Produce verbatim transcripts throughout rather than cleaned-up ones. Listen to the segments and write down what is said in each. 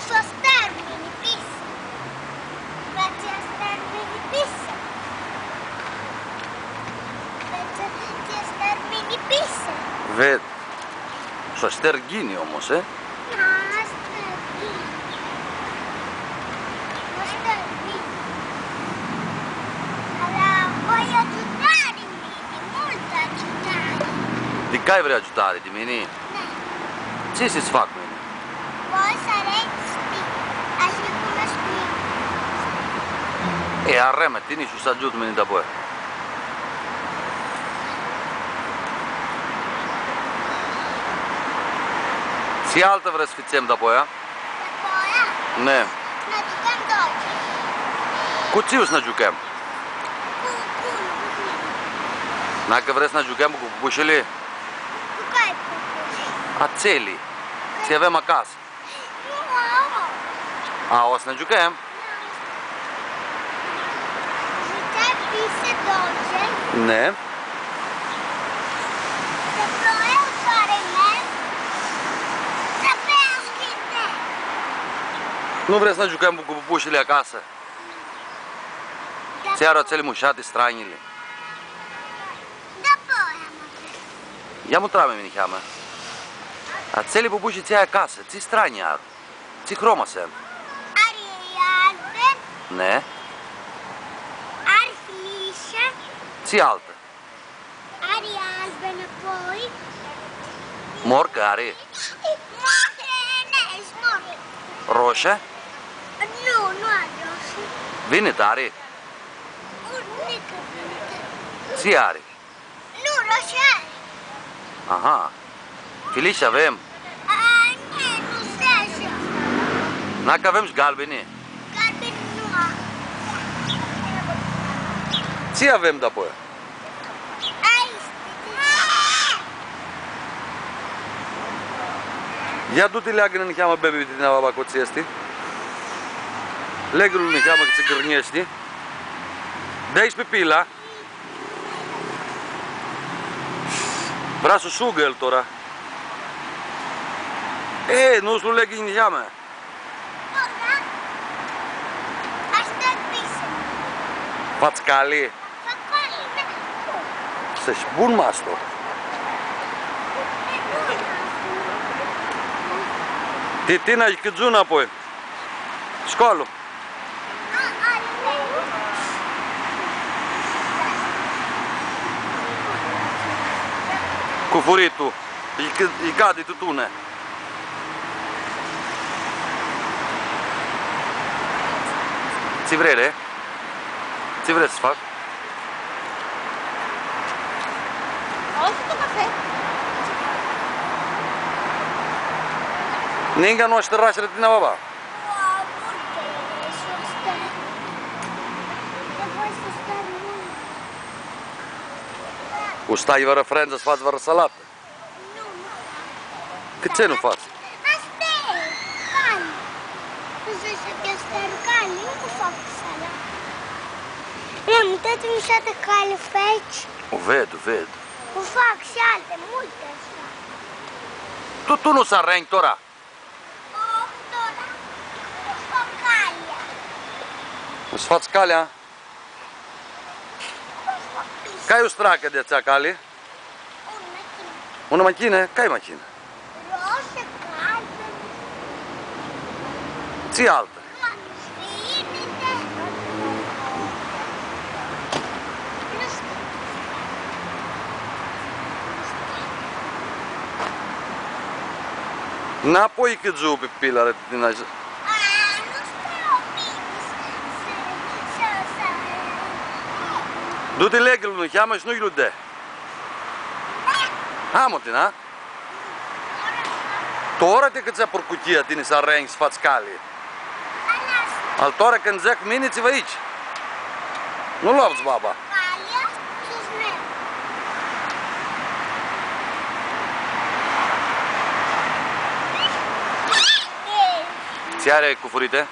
S-u astermini pisi. Vrea s-u astermini pisi. Vrea s-u astermini pisi. Ved. S-u astermini, omos, e? Nu, astermini. Astermini. Ala voi agiutari mini, multu agiutari. Di cai vrei agiutari, di mini? Da. Tsi s-fac mini? Voi s-aremi, ashi cum shtii. E, aremi, tini s-agiut mini dapoia. Tsi altã vrei s-fãtsem dapoia? Dapoia? Ne. Nã giucãm doce. Cu tsi s-nã giucãm? Cu, cu, cu. Nacã vrei s-nã giucãm cu pupushili? Cu cai pupushi? Atseli. Tsi avem acasã. Nu, aua. Aua s-nã giucãm? Da. Giucai pisi doce. Ne. Dapoia soarili. Dapoia s-nchidem. Nu vrei s-nã giucãm cu pupushili acasã? Da. Tsi ari atseli mushati stranjili? Dapoia, mã. Ia mutrea-mi niheamã. Atseli pupushi tsi ai acasã, tsi stranji ari? Tsi hroma s-ari? Ari albi. Ne? Ari filishã. Tsi altã? Ari albi nãpoi. Morcã ari? Morcã, ne, easti morcã. Roshea? Nu, nu ari roshea. Vinitã ari? Nica vinitã. Tsi ari? Nu, roshea ari. Aha. Filishã avem? A, nu, nu s-dzãtsi. Nacã avem shi galbini? Galbini nu am. Tsi avem dapoia? Ai, ia du-ti, leagã-nã niheamã, bebi, di tini, baba, cu tsi easti. Leagã-lu niheamã, cã tsi gãrneshti. Dai shi pipila. Vrea s-u sugã el tora. E, nu s-lu leghi niheamã. Fats cali? Fats cali, da. S-hii bun, mastor. Titina, sh-cãdzu nãpoi. Scoalã-lu. Cu furitu. Ãlj, ãlj cadi tutune. Tsi vrei, re? Tsi vrei s-fac? Ninga nu ashtirashti tini, baba? U stai vãrã frenzã s-fats vãrã salatã? Nu, nu. Cãtse nu fats? Aestã e cali. Nu dzãts cã easti cali, nu fac salatã. Mami, tati, nu s-adarã cali, feci? U ved, u ved. U fac shi alti, multi ashi. Tu, tu nu s-arenghi tora? Nu s-fats calea? Cai u stracã di atsea cali? Unã machinã. Unã machinã? Cai machinã? Roshea, galbinã. Tsi altã? Nãpoi cãdzu pipila, re, tini. Du-ti, leagã-lu niheamã shi nu-lj lu dai. Amu tini, a? Tora ti cãtsea purcuchia tini s-arenghi s-fats cali. Al tora cãndu dzãc mini, tsi va dzãts? Nu lu avdzã baba. Tsi ari cu furite?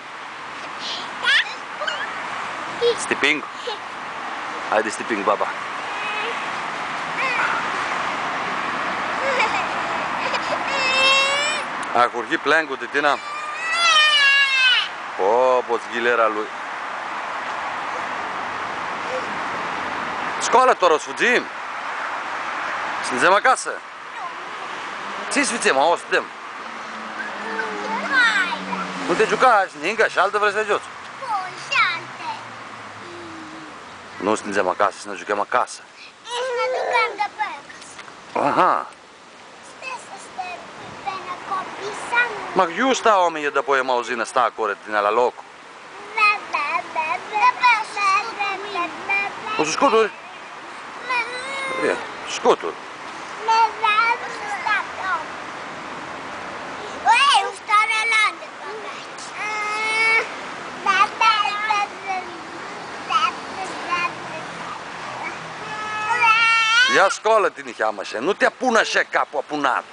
Stiping? Haidi, stiping, baba. Ahurhi plãngu, titina. Pots ghilera lui. Scoalã tora, s-fudzim? S-nidzem acasã? Tsi s-fãtsem, aoa s-fãtsem? Nu ti giucai, ninga, shi altã vrei s-ti giots? Nu, s-nidzem acasã, s-nã giucãm acasã. Aha. Ma iu sta oaminjlji dapoi, ma auzinã, sta aclo, tini la loc. O s-u scuturi? E, scuturi. Ia scoalã-ti niheamã, shi nu ti apuna ashi capu apunat.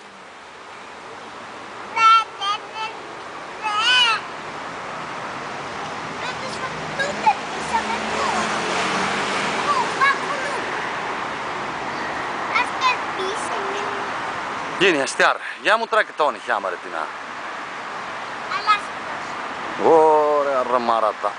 Ghini, astearã, ia mutrã cãtã unã niheamã, Retina. Ore, arãmara ta.